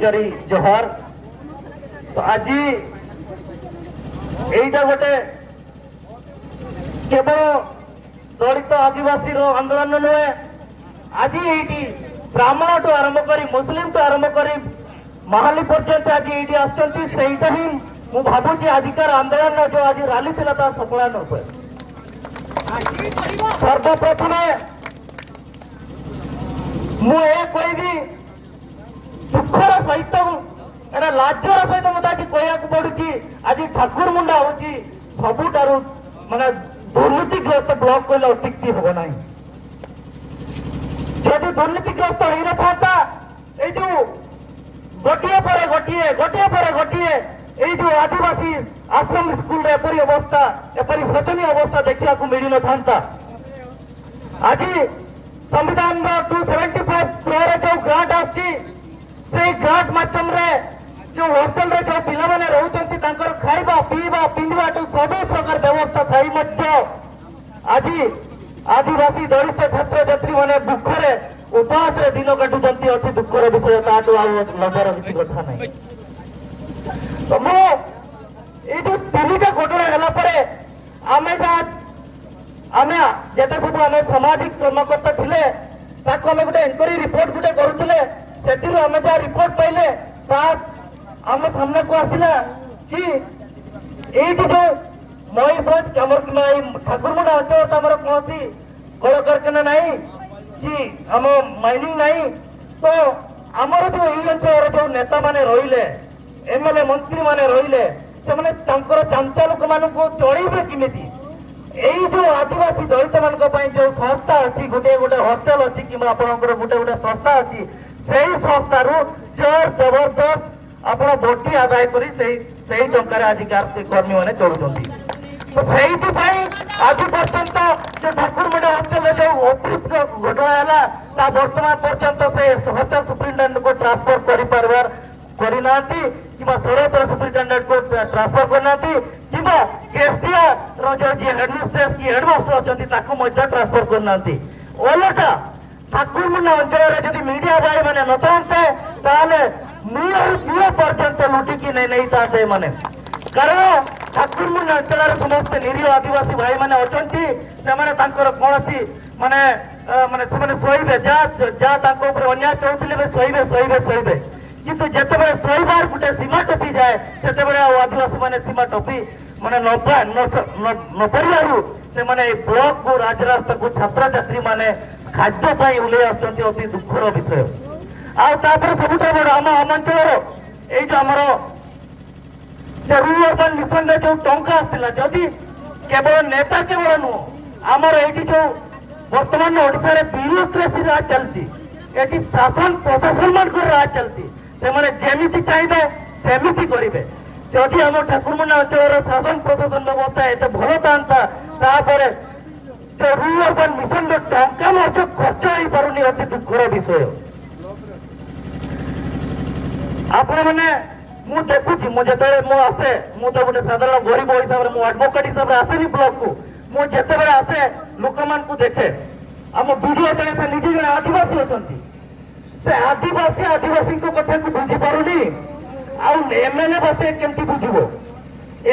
ଜାରି ଜୋହାର। ତ ଆଜି ଏଇଟା ଗୋଟେ କେବଳ ଦଳିତ ଆଦିବାସୀର ଆନ୍ଦୋଳନ ନୁହେଁ। ଆଜି ଏଇଠି ବ୍ରାହ୍ମଣଠୁ ଆରମ୍ଭ କରି, ମୁସଲିମଠୁ ଆରମ୍ଭ କରି ମାହାଲି ପର୍ଯ୍ୟନ୍ତ ଆଜି ଏଇଠି ଆସିଛନ୍ତି। ସେଇଟା ହିଁ ମୁଁ ଭାବୁଛି ଆଜିକାର ଆନ୍ଦୋଳନ, ଯୋଉ ଆଜି ରାଲି ଥିଲା, ତା ସଫଳ ରୂପେ। ସର୍ବପ୍ରଥମେ ମୁଁ ଏହା କହିବି, ଦୁଃଖର ସହିତ, ଏଟା ଲାଜର ସହିତ ମତେ ଆଜି କହିବାକୁ ପଡୁଛି, ଆଜି ଠାକୁରମୁଣ୍ଡା ହଉଛି ସବୁଠାରୁ ମାନେ ଦୁର୍ନୀତିଗ୍ରସ୍ତ ବ୍ଲକ କହିଲେ ଅତ୍ୟୁକ୍ତି ହବ ନାହିଁ। ଯଦି ଦୁର୍ନୀତିଗ୍ରସ୍ତ ହେଇନଥାନ୍ତା, ଏଇ ଯୋଉ ଗୋଟିଏ ପରେ ଗୋଟିଏ, ଗୋଟିଏ ପରେ ଗୋଟିଏ ଏଇ ଯୋଉ ଆଦିବାସୀ ଆଶ୍ରମ ସ୍କୁଲରେ ଏପରି ଅବସ୍ଥା, ଏପରି ଶୋଚନୀୟ ଅବସ୍ଥା ଦେଖିବାକୁ ମିଳିନଥାନ୍ତା। ଆଜି ସମ୍ବିଧାନର 275 କ୍ରୋର ଯୋଉ ଗ୍ରାଣ୍ଟ ଆସୁଛି, ସେଇ ଗ୍ରାଣ୍ଟ ମାଧ୍ୟମରେ ଯୋଉ ହଷ୍ଟେଲରେ ଯୋଉ ପିଲାମାନେ ରହୁଛନ୍ତି, ତାଙ୍କର ଖାଇବା, ପିଇବା, ପିନ୍ଧିବାଠୁ ସବୁ ପ୍ରକାର ବ୍ୟବସ୍ଥା ଥାଇ ମଧ୍ୟ ଆଜି ଆଦିବାସୀ ଦଳିତ ଛାତ୍ରଛାତ୍ରୀ ମାନେ ଭୁଖରେ ଉପାସରେ ଦିନ କାଟୁଛନ୍ତି। ଅତି ଦୁଃଖର ବିଷୟ, ତାଠୁ ଆଉ ଲଜ୍ଜାର କିଛି କଥା ନାହିଁ। ତ ମୁଁ ଏଇ ଯୋଉ ତିନିଟା ଘଟଣା ହେଲା ପରେ ଆମେ ଯାହା ଆମେ ଯେତେ ସବୁ ଆମେ ସାମାଜିକ କର୍ମକର୍ତ୍ତା ଥିଲେ, ତାକୁ ଆମେ ଗୋଟେ ଏନକ୍ୱାରି ରିପୋର୍ଟ ଗୋଟେ କରୁଥିଲେ। ସେଥିରୁ ଆମେ ଯାହା ରିପୋର୍ଟ ପାଇଲେ, ତା ଆମ ସାମ୍ନାକୁ ଆସିଲା କି ଏଇଠି ଯୋଉ ମୟୂରଭଞ୍ଜ ଆମର କିମ୍ବା ଏଇ ଠାକୁରମୁଣ୍ଡା ଅଞ୍ଚଳ ତ ଆମର କୌଣସି କଳକାରଖାନା ନାହିଁ କି ଆମ ମାଇନିଂ ନାହିଁ। ତ ଆମର ଯୋଉ ଏଇ ଅଞ୍ଚଳର ଯୋଉ ନେତାମାନେ ରହିଲେ, ଏମଏଲଏ, ମନ୍ତ୍ରୀ ମାନେ ରହିଲେ, ସେମାନେ ତାଙ୍କର ଚାମଚା ଲୋକମାନଙ୍କୁ ଚଳେଇବେ କେମିତି? ଏଇ ଯୋଉ ଆଦିବାସୀ ଦଳିତ ମାନଙ୍କ ପାଇଁ ଯୋଉ ସଂସ୍ଥା ଅଛି, ଗୋଟେ ଗୋଟେ ହଷ୍ଟେଲ ଅଛି କିମ୍ବା ଆପଣଙ୍କର ଗୋଟେ ଗୋଟେ ସଂସ୍ଥା ଅଛି, ସେଇ ସଂସ୍ଥାରୁ ଜୋର ଜବରଦସ୍ତ ଆପଣ ବଟି ଆଦାୟ କରି ସେଇ ସେଇ ଟଙ୍କାରେ ଆଜିକା କର୍ମୀ ମାନେ ଚଳୁଛନ୍ତି। ତ ସେଇଥିପାଇଁ ଆଜି ପର୍ଯ୍ୟନ୍ତ ଯୋଉ ଠାକୁରମୁଣ୍ଡା ହଷ୍ଟେଲରେ ଯୋଉ ଅତୃପ୍ତ ଘଟଣା ହେଲା, ତା ବର୍ତ୍ତମାନ ପର୍ଯ୍ୟନ୍ତ ସେ ହଷ୍ଟେଲ ସୁପରିଟେଣ୍ଡେଣ୍ଟକୁ ଟ୍ରାନ୍ସଫର କରିପାରିବାର କରିନାହାନ୍ତି କିମ୍ବା ସରୋଜର ସୁପରିଟେଣ୍ଡେଣ୍ଟକୁ ଟ୍ରାନ୍ସଫର କରିନାହାନ୍ତି କିମ୍ବା କେଷ୍ଟିଆ ର ଯୋଉ ଯିଏ ହେଡମିଷ୍ଟ୍ରେସ କି ହେଡମାଷ୍ଟର ଅଛନ୍ତି, ତାକୁ ମଧ୍ୟ ଟ୍ରାନ୍ସଫର କରିନାହାନ୍ତି। ଓଲଟା ଠାକୁରମୁଣ୍ଡା ଅଞ୍ଚଳରେ ଯଦି ମିଡିଆ ଭାଇ ମାନେ ନଥାନ୍ତେ, ତାହେଲେ ମୂଳରୁ ଚୂଳ ପର୍ଯ୍ୟନ୍ତ ଲୁଟିକି ନେଇ ନେଇଥାନ୍ତେ ଏମାନେ। କାରଣ ଠାକୁରମୁଣ୍ଡା ଅଞ୍ଚଳରେ ସମସ୍ତେ ନିରୀହ ଆଦିବାସୀ ଭାଇମାନେ ଅଛନ୍ତି। ସେମାନେ ତାଙ୍କର କୌଣସି ମାନେ ମାନେ ସେମାନେ ଶୋଇବେ, ଯାହା ଯାହା ତାଙ୍କ ଉପରେ ଅନ୍ୟାୟ ଚଳୁଥିଲେ ବି ଶୋଇବେ, ଶୋଇବେ, ଶୋଇବେ। କିନ୍ତୁ ଯେତେବେଳେ ଶୋଇବାର ଗୋଟେ ସୀମା ଟପି ଯାଏ, ସେତେବେଳେ ଆଉ ଆଦିବାସୀ ମାନେ ସୀମା ଟପି ମାନେ ନ ପାରିବାରୁ ସେମାନେ ଏଇ ବ୍ଲକକୁ, ରାଜରାସ୍ତାକୁ ଛାତ୍ରଛାତ୍ରୀ ମାନେ ଖାଦ୍ୟ ପାଇଁ ଓହ୍ଲେଇ ଆସୁଛନ୍ତି। ଅତି ଦୁଃଖର ବିଷୟ। ଆଉ ତାପରେ ସବୁଠାରୁ ବଡ ଆମ ଆମ ଅଞ୍ଚଳର ଏଇ ଯୋଉ ଆମର ଯେ ରୁରାଲ ମିଶନରେ ଯୋଉ ଟଙ୍କା ଆସିଥିଲା, ଯଦି କେବଳ ନେତା କେବଳ ନୁହଁ, ଆମର ଏଇଠି ଯୋଉ ବର୍ତ୍ତମାନ ଓଡିଶାରେ ବ୍ୟୁରୋକ୍ରାସି ରାଜ ଚାଲିଛି, ଏଠି ଶାସନ ପ୍ରଶାସନ ମାନଙ୍କର ରାଜ ଚାଲିଛି। ସେମାନେ ଯେମିତି ଚାହିଁବେ ସେମିତି କରିବେ। ଯଦି ଆମ ଠାକୁରମୁଣ୍ଡା ଅଞ୍ଚଳର ଶାସନ ପ୍ରଶାସନ ବ୍ୟବସ୍ଥା ଏତେ ଭଲ ଥାନ୍ତା, ତାପରେ ଯୋଉ ରୁରାଲ ମିଶନର ଟଙ୍କା ମଧ୍ୟ ଖର୍ଚ୍ଚ ହେଇପାରୁନି। ଅତି ଦୁଃଖର ବିଷୟ। ଆପଣମାନେ, ମୁଁ ଦେଖୁଛି, ମୁଁ ଯେତେବେଳେ ମୁଁ ଆସେ, ମୁଁ ତ ଗୋଟେ ସାଧାରଣ ଗରିବ ହିସାବରେ, ମୁଁ ଆଡଭୋକେଟ ହିସାବରେ ଆସେନି ବ୍ଲକକୁ। ମୁଁ ଯେତେବେଳେ ଆସେ, ଲୋକମାନଙ୍କୁ ଦେଖେ। ଆମ ବିଡିଓ ଜଣେ, ସେ ନିଜେ ଜଣେ ଆଦିବାସୀ ଅଛନ୍ତି। ସେ ଆଦିବାସୀ ଆଦିବାସୀଙ୍କ କଥାକୁ ବୁଝିପାରୁନି, ଆଉ ଏମଏଲଏ ବା ସେ କେମିତି ବୁଝିବ?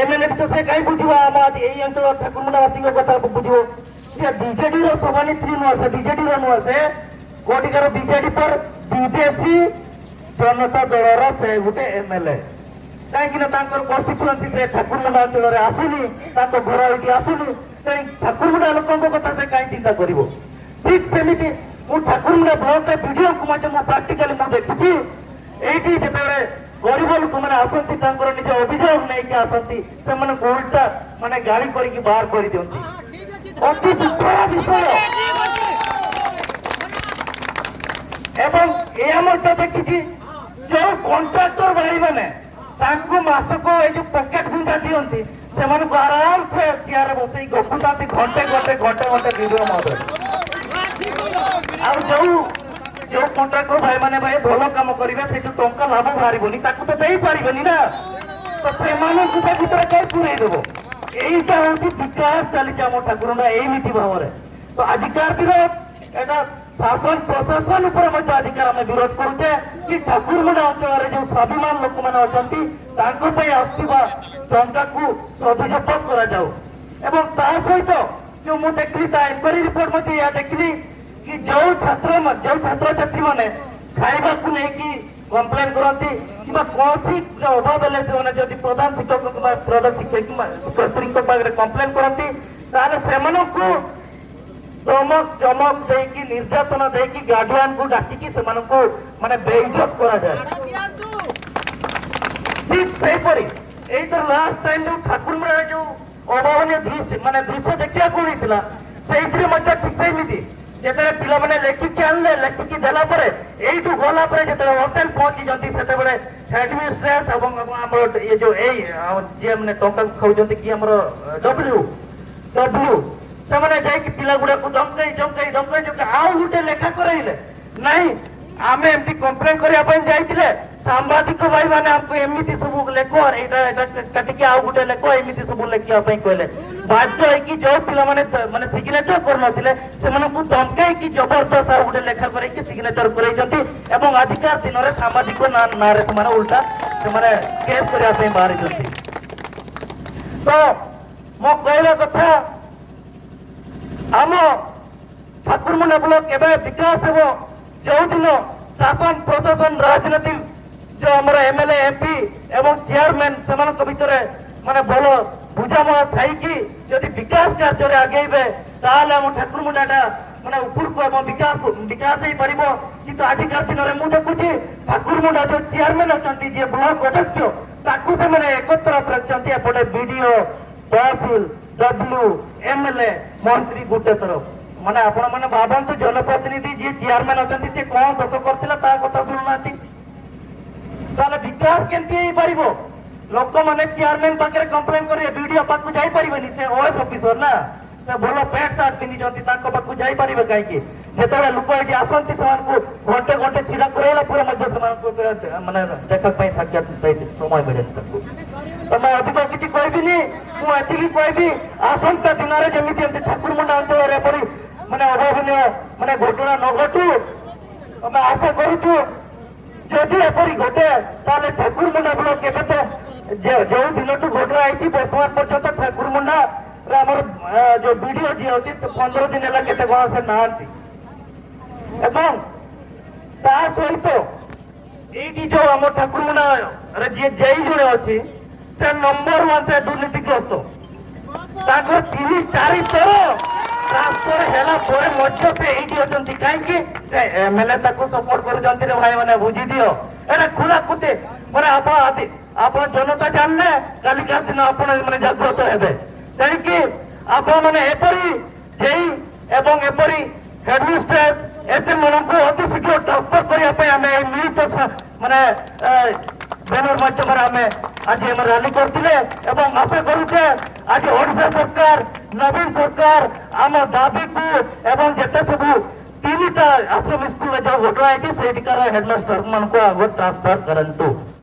ଏମଏଲଏ ତ ସେ କାହିଁ ବୁଝିବ? ଆମ ଏଇ ଅଞ୍ଚଳ ଠାକୁରମୁଣ୍ଡାବାସୀଙ୍କ କଥା ବୁଝିବ? ସେ ବିଜେଡିର ସଭାନେତ୍ରୀ ନୁହଁ, ସେ ବିଜେଡିର ନୁହଁ, ସେ କୋଉଠିକାର ବିଜେଡି ପର ବିଦେଶୀ ଜନତା ଦଳର ସେ ଗୋଟେ ଏମଏଲଏ। କାହିଁକି ନା ତାଙ୍କର କନଷ୍ଟିଚୁଏନ୍ସି ସେ ଠାକୁରମୁଣ୍ଡା ଅଞ୍ଚଳରେ ଆସୁନି, ତାଙ୍କ ଘର ଏଇଠି ଆସୁନି। ତେଣୁ ଠାକୁରମୁଣ୍ଡା ଲୋକଙ୍କ କଥା ସେ କାହିଁ ଚିନ୍ତା କରିବ? ଠିକ ସେମିତି ମୁଁ ଠାକୁରମୁଣ୍ଡା ବ୍ଲକରେ ବିଡିଓକୁ ମଧ୍ୟ ମୁଁ ପ୍ରାକ୍ଟିକାଲି ମୁଁ ଦେଖିଛି। ଏଇଠି ଯେତେବେଳେ ଗରିବ ଲୋକମାନେ ଆସନ୍ତି, ତାଙ୍କର ନିଜ ଅଭିଯୋଗ ନେଇକି ଆସନ୍ତି, ସେମାନଙ୍କୁ ଉଲ୍ଟା ମାନେ ଗାଳି କରିକି ବାହାର କରିଦିଅନ୍ତି। ଅତି ଦୁଃଖର ବିଷୟ। ଏବଂ ଏହା ମଧ୍ୟ ଦେଖିଛି, ଯୋଉ କଣ୍ଟ୍ରାକ୍ଟର ଭାଇମାନେ ତାଙ୍କୁ ମାସକୁ ଏଇ ଯୋଉ ପକେଟ ଗୁଞ୍ଜା ଦିଅନ୍ତି, ସେମାନଙ୍କୁ ଆରାମସେ ଚେୟାରରେ ବସେଇ ଗପୁଥାନ୍ତି ଘଣ୍ଟେ ଘଣ୍ଟେ, ଘଣ୍ଟେ ଘଣ୍ଟେ ବିଡିଓ ମହୋଦୟ। ଆଉ ଯୋଉ ଯୋଉ କଣ୍ଟ୍ରାକ୍ଟର ଭାଇମାନେ ଭାଇ ଭଲ କାମ କରିବେ, ସେଇଠୁ ଟଙ୍କା ଲାଭ ବାହାରିବନି, ତାକୁ ତ ଦେଇପାରିବେନି ନା, ତ ସେମାନଙ୍କୁ ସେ ଭିତରେ କାଇଁ ପୁରେଇ ଦେବ? ଏଇଟା ହଉଛି ବିକାଶ ଚାଲିଛି ଆମ ଠାକୁରଙ୍କ ଏଇମିତି ଭାବରେ। ତ ଆଜିକାର ଦିନ ଏଟା ଶାସନ ପ୍ରଶାସନ ଉପରେ ମଧ୍ୟ ଅଧିକାର ଆମେ ବିରୋଧ କରୁଛେ କି ଠାକୁରମୁଣ୍ଡା ଅଞ୍ଚଳରେ ଯୋଉ ସ୍ୱାଭିମାନ ଲୋକମାନେ ଅଛନ୍ତି, ତାଙ୍କ ପାଇଁ ଆସୁଥିବା ଟଙ୍କାକୁ ସଦୁପଯୋଗ କରାଯାଉ। ଏବଂ ତା ସହିତ ଯୋଉ ମୁଁ ଦେଖିଲି, ତା ଏନକ୍ୱାରି ରିପୋର୍ଟ ମଧ୍ୟ ଏହା ଦେଖିଲି କି ଯୋଉ ଛାତ୍ରଛାତ୍ରୀ ମାନେ ଖାଇବାକୁ ନେଇକି କମ୍ପ୍ଲେନ କରନ୍ତି କିମ୍ବା କୌଣସି ଅଭାବ ହେଲେ ସେମାନେ ଯଦି ପ୍ରଧାନ ଶିକ୍ଷକ କିମ୍ବା ପ୍ରଧାନ ଶିକ୍ଷକ ଶିକ୍ଷୟିତ୍ରୀଙ୍କ ପାଖରେ କମ୍ପ୍ଲେନ କରନ୍ତି, ତାହେଲେ ସେମାନଙ୍କୁ ଧମକ ଚମକ ଦେଇକି, ନିର୍ଯାତନା ଦେଇକି, ଗାର୍ଡିଆନକୁ ଡାକିକି ସେମାନଙ୍କୁ ମାନେ ବେଇଜତ କରାଯାଏ। ଠିକ ସେହିପରି ଏଇଥର ଲାଷ୍ଟ ଟାଇମ ଯୋଉ ଠାକୁରମୁଣ୍ଡାରେ ଯୋଉ ଅଭାବନୀୟ ଦୃଶ୍ୟ ମାନେ ଦୃଶ୍ୟ ଦେଖିବାକୁ ମିଳିଥିଲା, ସେଇଥିରେ ମଧ୍ୟ ଠିକ ସେମିତି ଯେତେବେଳେ ପିଲାମାନେ ଲେଖିକି ଆଣିଲେ, ଲେଖିକି ଦେଲା ପରେ ଏଇଠୁ ଗଲା ପରେ ଯେତେବେଳେ ହୋଟେଲ ପହଞ୍ଚିଛନ୍ତି, ସେତେବେଳେ ହେଡମିଷ୍ଟ୍ରେସ୍ ଏବଂ ଆମର ଇଏ ଯୋଉ ଏଇ ଯିଏ ମାନେ ଟଙ୍କା ଖାଉଛନ୍ତି କି ଆମର ଡବ୍ଲ୍ୟୁ ଡବ୍ଲ୍ୟୁ, ସେମାନେ ଯାଇକି ପିଲା ଗୁଡାକୁ ଧମକେଇ ଧମକେଇ ଧମକେଇ ଧମକେଇ ଆଉ ଗୋଟେ ଲେଖା କରାଇଲେ। ନାଇଁ, ଆମେ ଏମିତି କମ୍ପ୍ଲେନ କରିବା ପାଇଁ ଯାଇଥିଲେ, ସାମ୍ବାଦିକ ଭାଇ ମାନେ ଆମକୁ ଏମିତି ସବୁ ଲେଖ, ଏଇଟା ଏଇଟା କାଟିକି ଆଉ ଗୋଟେ ଲେଖ, ଏମିତି ସବୁ ଲେଖିବା ପାଇଁ କହିଲେ। ବାଧ୍ୟ ହେଇକି ଯୋଉ ପିଲାମାନେ ମାନେ ସିଗ୍ନେଚର କରୁନଥିଲେ, ସେମାନଙ୍କୁ ଧମକେଇକି ଜବରଦସ୍ତ ଆଉ ଗୋଟେ ଲେଖା କରେଇକି ସିଗ୍ନେଚର କରେଇଛନ୍ତି। ଏବଂ ଆଜିକା ଦିନରେ ସାମ୍ବାଦିକ ନାଁରେ ସେମାନେ ଉଲ୍ଟା ସେମାନେ କେସ୍ କରିବା ପାଇଁ ବାହାରିଛନ୍ତି। ତ ମୋ କହିବା କଥା, ଆମ ଠାକୁରମୁଣ୍ଡା ବ୍ଲକ କେବେ ବିକାଶ ହେବ? ଯୋଉଦିନ ଶାସନ ପ୍ରଶାସନ ରାଜନୀତି ଯୋଉ ଆମର ଏମଏଲଏ, ଏମପି ଏବଂ ଚେୟାରମ୍ୟାନ, ସେମାନଙ୍କ ଭିତରେ ମାନେ ଭଲ ବୁଝାମଣା ଥାଇକି ଯଦି ବିକାଶ କାର୍ଯ୍ୟରେ ଆଗେଇବେ, ତାହେଲେ ଆମ ଠାକୁରମୁଣ୍ଡାଟା ମାନେ ଉପରକୁ ଏବଂ ବିକାଶ ହେଇପାରିବ। କିନ୍ତୁ ଆଜିକା ଦିନରେ ମୁଁ ଦେଖୁଛି, ଠାକୁରମୁଣ୍ଡା ଯୋଉ ଚେୟାରମ୍ୟାନ ଅଛନ୍ତି, ଯିଏ ବ୍ଲକ ଅଧ୍ୟକ୍ଷ, ତାକୁ ସେମାନେ ଏକତ୍ର ରଖିଛନ୍ତି। ଏପଟେ ବିଡିଓ, ତହସିଲ, ଡବ୍ଲ୍ୟୁ, ଏମଏଲଏ, ମନ୍ତ୍ରୀ ଗୋଟେ ତରଫ। ମାନେ ଆପଣ ମାନେ ଭାବନ୍ତୁ, ଜନପ୍ରତିନିଧି ଯିଏ ଚେୟାରମ୍ୟାନ ଅଛନ୍ତି, ସେ କଣ ଦୋଷ କରିଥିଲା? ତା କଥା ଶୁଣୁନାହାନ୍ତି, ତାହେଲେ ବିକାଶ କେମିତି ହେଇପାରିବ? ଲୋକମାନେ ଚେୟାରମ୍ୟାନ ପାଖରେ କମ୍ପ୍ଲେନ କରିବେ, ବିଡିଓ ପାଖକୁ ଯାଇପାରିବେନି। ସେ ଓଏସ୍ ଅଫିସର ନା, ସେ ଭଲ ପ୍ୟାଣ୍ଟ ସାର୍ଟ ପିନ୍ଧିଛନ୍ତି, ତାଙ୍କ ପାଖକୁ ଯାଇପାରିବେ କାହିଁକି? ଯେତେବେଳେ ଲୋକ ଏଠି ଆସନ୍ତି, ସେମାନଙ୍କୁ ଘଣ୍ଟେ ଘଣ୍ଟେ ଛିଡା କରାଇଲା ପରେ ମଧ୍ୟ ସେମାନଙ୍କୁ ମାନେ ଦେଖିବା ପାଇଁ ସାକ୍ଷାତ ସମୟ ମିଳେନି ତାଙ୍କୁ। ତ ମୁଁ ଅଧିକ କିଛି କହିବିନି। ମୁଁ ଏତିକି କହିବି, ଆସନ୍ତା ଦିନରେ ଯେମିତି ଏମିତି ଠାକୁରମୁଣ୍ଡା ଅଞ୍ଚଳରେ ଏପରି ମାନେ ଅଭାବନୀୟ ମାନେ ଘଟଣା ନ ଘଟୁ, ଆମେ ଆଶା କରୁଛୁ। ଯଦି ଏପରି ଘଟେ, ତାହେଲେ ଠାକୁରମୁଣ୍ଡା ବ୍ଲକ କେବେ ତ ଯୋଉ ଦିନଠୁ ଘଟଣା ହେଇଛି, ବର୍ତ୍ତମାନ ପର୍ଯ୍ୟନ୍ତ ଠାକୁରମୁଣ୍ଡାରେ ଆମର ଯୋଉ ବିଡିଓ ଯିଏ ଅଛି, 15 ଦିନ ହେଲା କେତେ କଣ ସେ ନାହାନ୍ତି। ଏବଂ ତା ସହିତ ଏଇଠି ଯୋଉ ଆମ ଠାକୁରମୁଣ୍ଡାରେ ଯିଏ ଜେଇ ଜଣେ ଅଛି, ସେ ନମ୍ବର 1, ସେ ଦୁର୍ନୀତିଗ୍ରସ୍ତ। ତାଙ୍କର ତିନି ଚାରି ଥର ଟ୍ରାନ୍ସଫର ହେଲା ପରେ ମଧ୍ୟ ସେ ଏଇଠି ଅଛନ୍ତି। କାହିଁକି? ସେ ଏମଏଲଏ ତାକୁ ସପୋର୍ଟ କରୁଛନ୍ତି। ରେ ଭାଇ ମାନେ, ବୁଝି ଦିଅ, ଏଟା ଖୋଲା କୁତେ ମାନେ ଆପଣ ଜନତା ଜାଣିଲେ କାଲିକା ଦିନ ଆପଣ ମାନେ ଜାଗ୍ରତ ହେବେ। ତେଣିକି ଆପଣ ମାନେ ଏପରି ଜେଇ ଏବଂ ଏପରି ହେଡମିଷ୍ଟ୍ରେସ୍ ଏଚଏମ୍ ମାନଙ୍କୁ ଅତି ଶୀଘ୍ର ଟ୍ରାନ୍ସଫର କରିବା ପାଇଁ ଆମେ ଏଇ ମିଳିତ ମାନେ ବ୍ୟାନର ମାଧ୍ୟମରେ ଆମେ ଆଜି ଆମେ ରାଲି କରିଥିଲେ। ଏବଂ ଆଶା କରୁଛେ, ଆଜି ଓଡ଼ିଶା ସରକାର, ନବୀନ ସରକାର ଆମ ଦାବିକୁ ଏବଂ ଯେତେ ସବୁ ତିନିଟା ଆଶ୍ରମ ସ୍କୁଲରେ ଯୋଉ ଘଟଣା ହେଇଛି, ସେଇଠିକାର ହେଡମାଷ୍ଟର ମାନଙ୍କୁ ଆଗ ଟ୍ରାନ୍ସଫର କରନ୍ତୁ।